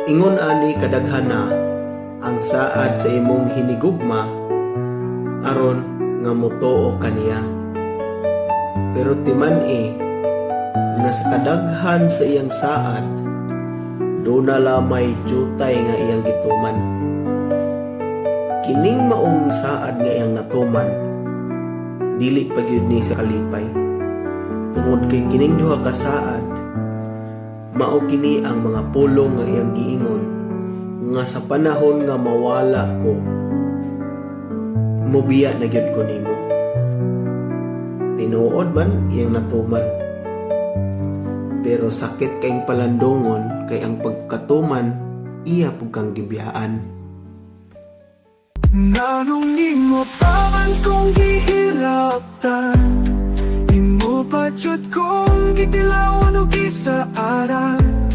Ingon ani kadaghana ang saad sa imong hinigugma aron nga motuo kaniya. Pero timan-i nga sa kadaghan sa iyang saad, duna lamay jutay nga iyang gituman. Kining maong saad nga iyang natuman, dili pa gyud ni sa kalipay. Tungod kay kining duha ka saad, mao kini ang mga pulong nga iyang giingon nga sa panahon nga mawala ko, mobiya na gyud ko nimo. Tinuod man iyang natuman. Pero sakit kayong palandungon kay ang pagkatuman iya pud kang gibiyaan. Nganong nimo pa man kong gihilabtan? Imo pa jud kong gitilawan og gisaaran.